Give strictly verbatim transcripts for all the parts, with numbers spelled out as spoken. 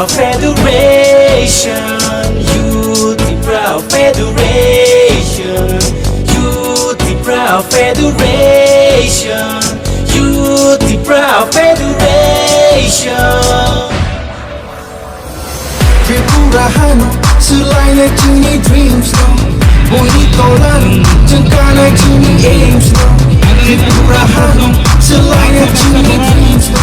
Federation, Youth Tipra Federation, Youth Tipra Federation, Youth Tipra Federation. Tripura hano swlaina chini dreams no. Boni tolan chwngkana chini aims no. Tripura hano swlaina chini dreams no.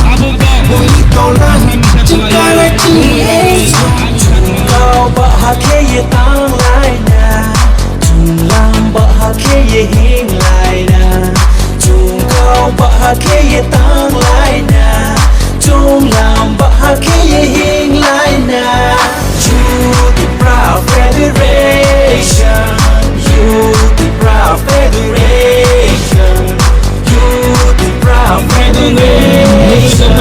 Boni tolan chwngkana chini aims no. Chwng kau bahai khe ye tanglaina, chwng lam bahai khe ye hinglaina. Chwng kau bahai khe ye tanglaina, chwng lam bahai khe ye hinglaina. Youth Tipra Federation, Youth Tipra Federation, Youth Tipra Federation,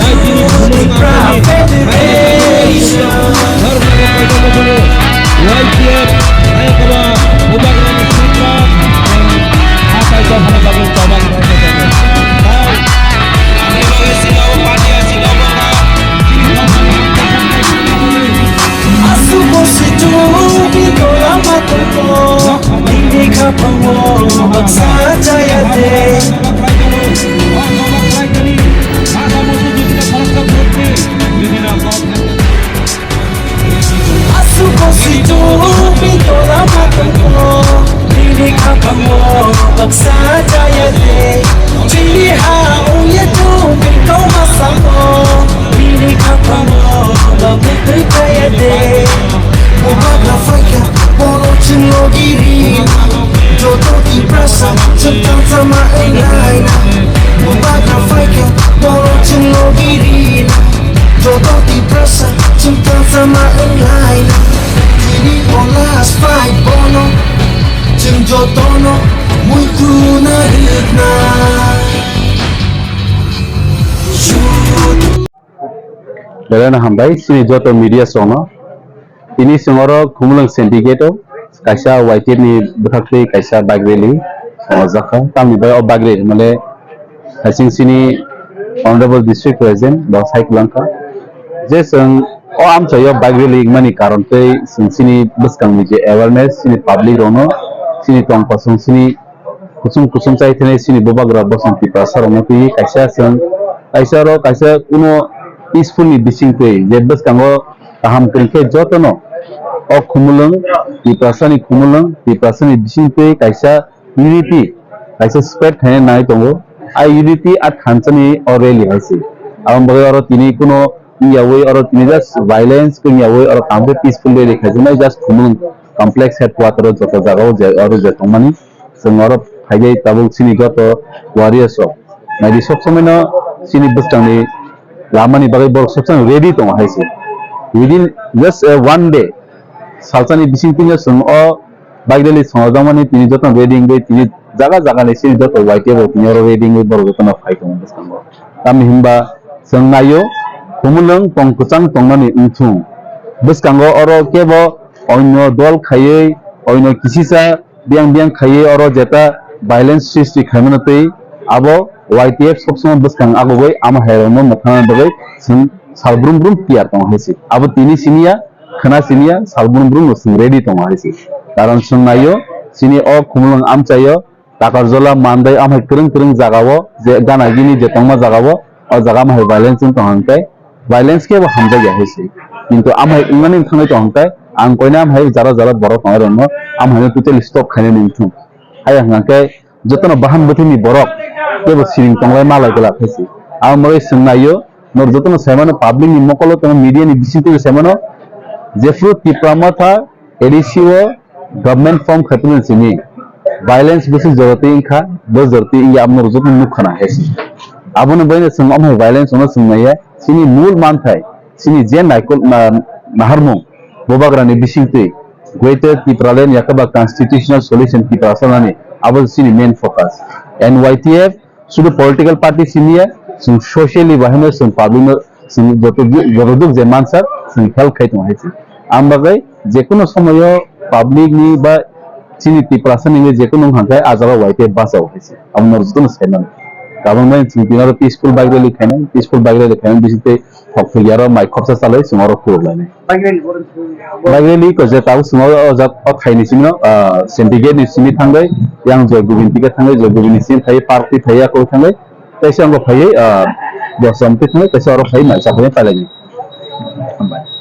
Youth Tipra Federation. Aswk bo se chwng ni tola ma tongo, nini khapang o baksa chaya de. Aswk bo se chwng ni tola ma tongo, nini khapang o baksa chaya de. Chini ha o ye chwng ni kau ma samo, nini khapang o baksa chaya de. Bubagra phaikha, bono chwng logi rina. Joto Tiprasa, chwng tangsa ma wng laina. Bubagra phaikha, bono chwng logi rina. Joto Tiprasa, chwng tangsa ma wng laina. Tini o last fight bono, chwng jotono muitu na rwkna. Belai no hambai chini joto media songno. Tini chwng oro Khumulwng syndicate o kaisa Y T F ni bwkhaktwi kaisa bike rally songjakkha. Tamni bai o bike rally hwnmale hasing chini Honorable District President bo sai kwlangkha je chwng o amchaio bike rally wngmani karon tei chwng chini bwskangni je awareness chini public rokno chini tong kosong chini kusum kusum chai thani chini bubagra bosong Tiprasa rokno twi kaisa chwng kaisa oro kaisa kuno peaceful ni bising twi je bwskango kaham kwrwng khe jotono o Khumulwng Tiprasa ni Khumulwng Tiprasa ni bising twi kaisa unity kaisa spread khaina nai tongo. A unity a thansa ni o rally hai se. Aboni bagwi oro tini kuno wngyawi oro tini just violence wngyawi oro kaham khe peaceful rally khaijaknai just Khumulwng complex headquarter o joto jagao je oro je tongmani. Chwng oro phaijai tabuk chini joto warriors rok. Naidi sob somoi no chini bwskangni lamani bagwi borok sob somoi ready tongo hai se. Within just a one day, salsani bisingtwi no chwng o bike rally songjakmani tini joto ready wngwi tini jaga jaga ni chini joto Y T F rok tini oro ready wngwi borok jotono phai tongo bwskango. Tamni hinba chwng naio Khumulwng tong kwchang tongmani wngthung. Bwskango oro kebo onyo dol khaiwi onyo kisisa biyang biyang khaiwi oro jeta violence sristi khaimano tei abo Y T F sob somoi bwskang agugwi ama hairokno mwthangna bagwi chwng sal brum brum tiyar tongo hai se. Abo tini siniya, khwna siniya, sal brum brum no chwng ready tongo hai se. Karon chwng naio chini o Khumulwng amchaio Takarjola, Mandai, amhai kwrwng kwrwng jagao je gana gini je tongma jagao, o jaga amhai violence wng tong hwnkhe, violence khe bo hamjakya hai se. Kintu amhai wngmani wngthangwi tong hwnkhe, ang koina amhai jara jara borok tongnai rokno amhaino totally stop khainani wngthung. Hai hwnkhe jotono bahan bwthwini borok kebo siring tonglai malai glak hai se. Abo bagwi chwng naio, norok jotono saimano public ni mokolo tongo, media ni bisingtwi saimano, jephru Tipra Motha A D C o government form khaipilni simi violence bisi jorotwi wngkha, bo jorotwi wngya abo norok joto nukha na hai se. Abono baino chwng omo hai violence ono chwng naiya, chini mul manthai, chini je naikol na-, naharmung, bubagrani bisingtwi Greater Tipraland yakaba constitutional solution Tiprasa nani, abo chini main focus. N Y T F Sudu political party siniya, chwng socially bahai no chwng public no chwng joto ju-, joto juk je mansa chwng help khai tongo hai se. Ang bagwi jekunu somoyo public ni ba chini Tiprasa ni jekunu wng kha khe ah jaga Y T F bachao hai se. Abo norok jotono sai mano. Kabang bai chwng tini oro peaceful bike rally khainai, peaceful bike rally khainai bising tei thok thwi aro mai khopsa chalai chwng oro khuluk lainai. Bike rally ko je tabuk chwng o, o jat o thai ni simi no, ah, syndicate ni simi thangwi yang Joy Gobind tika thangwi Joy Gobind ni simi thai park ti thai ya ko thangwi tei se ang phaiwi, ah, Bosomti thangwi tei se oro phai mai chakhwlai pailai ni. Hambai.